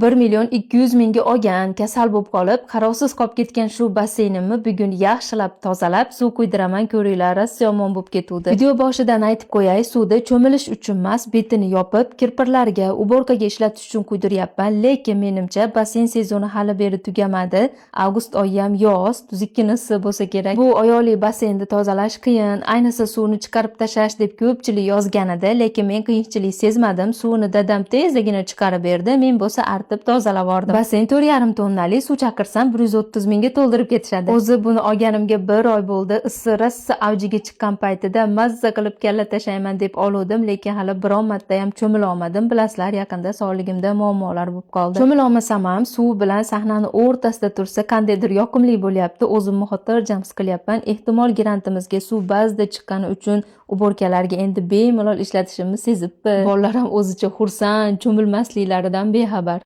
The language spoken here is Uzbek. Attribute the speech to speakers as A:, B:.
A: 1 million 200 mingga olgan, kasal bo'lib qolib, qarovsiz qolib ketgan shu basseynimni bugun yaxshilab tozalab, suv quydiraman, ko'ringlar, rosa yomon bo'lib ketuvdi. Video boshidan aytib qo'yay, suvda cho'milish uchun emas, betini yopib, kirpirlarga, уборка ga ishlatish uchun quydiryapman, lekin menimcha basseyn sezoni hali beri tugamadi. Avgust oyi ham yoz, tuzukkinisi bo'lsa kerak. Bu oyoqli basseynni tozalash qiyin, ayniqsa suvni chiqarib tashlash deb ko'pchilik yozgan edi, lekin men qiyinchilik sezmadim. Suvni dadam tezdagina chiqarib berdi, men bo'lsa artib tozalab yubordim. Basseyn 4,5 tonnali, suv chaqirsam 130 mingga to'ldirib ketishadi. O'zi buni olganimga bir oy bo'ldi. Issi rosa avjiga chiqqan paytida mazza qilib kalla tashlayman deb oluvdim, lekin hali biron marta ham cho'mila olmadim. Bilasizlar, yaqinda sog'ligimda muammolar bo'lib qoldi. Cho'mila olmasam ham suv bilan sahnani o'rtasida tursa qandaydir yoqimli bo'lyapti. O'zimni xotirjam his qilyapman. Ehtimol grantimizga suv ba'zida chiqqani uchun уборка larga endi bemalol ishlatishimni sezibdi. Bolalar ham o'zicha xursand, cho'milmasliklaridan bexabar.